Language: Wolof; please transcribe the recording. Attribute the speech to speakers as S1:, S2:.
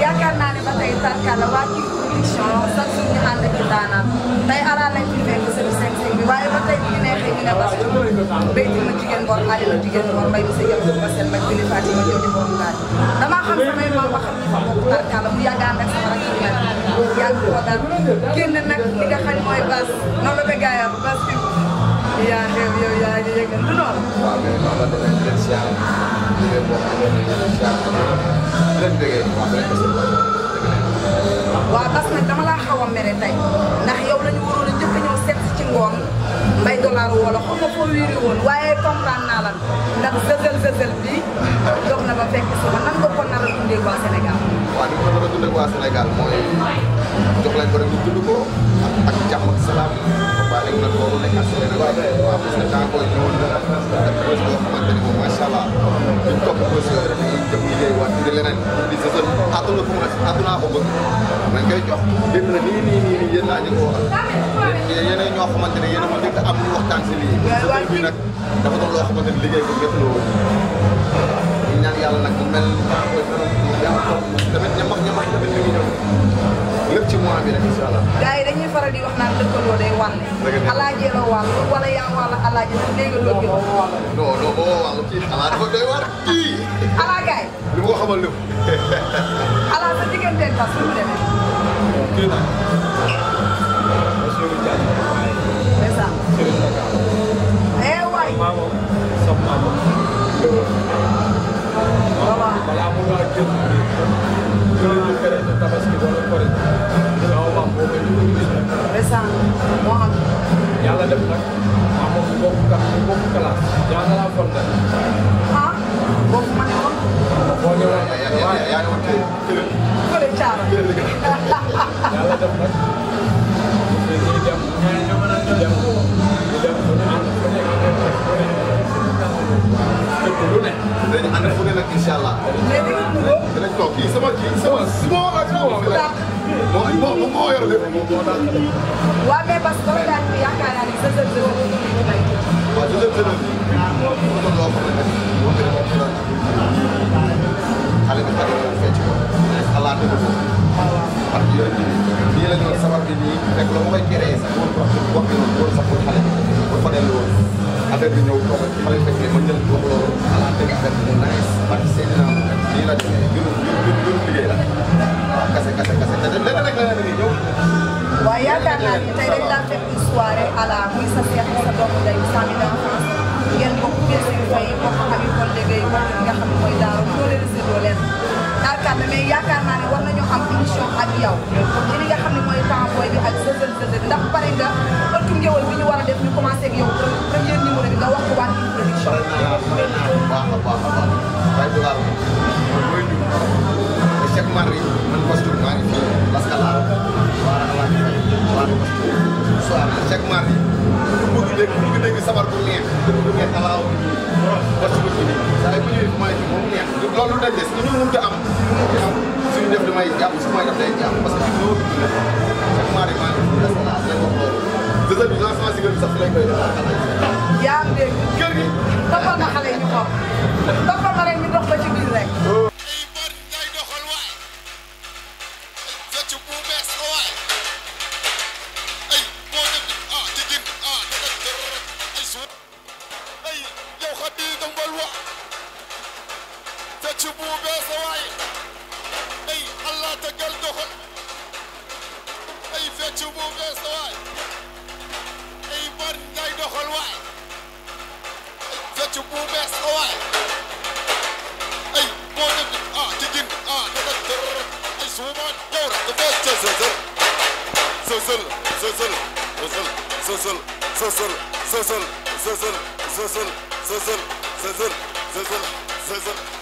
S1: yaakaar naa ne ba tey tarkala waa kii production chaque jour ñu ànd ak daanaan tey ala lañ fi fekk seen seng bi waaye ba tey bu ñu neexee ñu ne bas béyti ma jigéen boor ali la jigéen boor mbay mi sa yëpp ba seen mbay bili faati ma ñëw di borom gaal damaa xam samay maam ba xam ñi fa bokk tarkala mu yàgg ànd ak sama rak yi mel yàgg ko daal génn nag li nga xam mooy bas noonu la ko gaayam bas bi yaa xew yow yaa ngi yëgal du noonu
S2: waaw mais noonu la demee leen siyaar di leen bokk leen siyaar di leen déggee waaw rek
S1: waaw bas nag dama laa xaw a mere tey ndax yow la ñu waroon a njëkk a ñëw seet ci ngoon mbay dollar wala xam nga foo wiiri woon waaye comprendre naa la ndax zëzël bi dox na ba fekk si ma nan nga ko nar a dundee waa Sénégal.
S2: waaw ni ma nar a dundee waa Sénégal mooy jox leen ko rek ñu dund ko ak jàmm ak salaam ba léegi nag loolu nekk ak Sénégal waaw parce que temps booy ñëwoon na def bés boo xamante ni moom macha allah duñ topp bés yooyu rek dañuy jëm liggéey waat di leneen di zëzël àdduna fu mu ne àddunaa ko bëgg dañ koy jox dégg na nii yéen laa ñu ko waxal yéen ñoo xamante ne yéen a ma dégg am ñu waxtaan si lii zëzël bi nag dafa doon loo xamante ni liggéey ko métti la woon ñu ñaan yàlla nag mu mel yàlla tamit ñamax tamit mi ngi ñëw lépp ci mois bi rek incha allah.
S1: gars yi dañuy faral di wax naan dëkkaloo day wàll. alaaji la wàll wala yaa wàll alaaji nag léegi loolu gi.
S2: non boo wàll kii alaa dafa doy war kii.
S1: alaa gars yi.
S2: li ma ko xamal lépp.
S1: alaa sa digganteeg bas lu mu demee.
S3: kii nag. monsieur Diagne.
S1: c'est ça. waay.
S3: maama sama maama.
S1: voilà.
S3: balaa mu ngaa jël ñu fere ñu tabaski wala kori sama maam boo koy
S1: récent moo am.
S3: yàlla def nag maa moom bokk classe yàlla laa fonde
S1: ah boobu ma ne woon.
S3: boo ñëwoon
S2: yaa ngi woon
S1: Fële Thiara.
S3: yàlla def nag ñuy dem lu ne
S2: dañu ànd fu ne nag incha allah. dinañ toog kii sama ak moo yor lépp
S1: waaw mais parce que daal bi yaakaar naa ni sa waaw
S2: loo xam ne nag xale bi xale bi fecc ko xalaat ko ak yooyu nii la ñu woon sabar bi nii rek la ma koy créé sax wax bi noonu loolu sax pour xale bi ba fa dellu woon affaire bi ñëw toog xale fekk ma jël ko loolu xalaat dëgg affaire bi mu nice parce que seen nii la demee mbirum liggéey la waaw kase te leneen rek la ñuy ñëw.
S1: waaw yaakaar naa ni tey dañ daan fekk une soirée à la muy sa seex sa doomu day sànni d'enfance ngeen bokk Biési Faye bokk Habib Kon Léegi bokk nga xam ne mooy Daaru ñoo leen séddoo leen yaakaar na mais yaakaar naa ne war nañu am émission ak yow ci li nga xam ne mooy temps booy bi ak zëzël ndax pare nga ëttu ngéwël bi ñu war a def ñu commencé ak yow premier numéro bi nga wax ko waa King Production.
S2: baax a baax waaye du laal mooy ñu chaque mardi man costume maa ngi fi parce que laal soir chaque mardi ku bëgg dégg sabar bu neex alaaw costume bi nii saa bu ñëwee fu may moom neex loolu dañ des ñu mënut a am suñu def damay jàpp su may def day jàpp parce que ñoo chaque mardi maa ngi fi parce que laal leen wax loolu dëgg bi lancement si gën sax lañ koy def
S1: yaa ngi dégg
S2: kër gi
S1: toppal ma xale yi ñu xool toppal ma rek ñu dox ba ci biir rek.
S4: Zëzël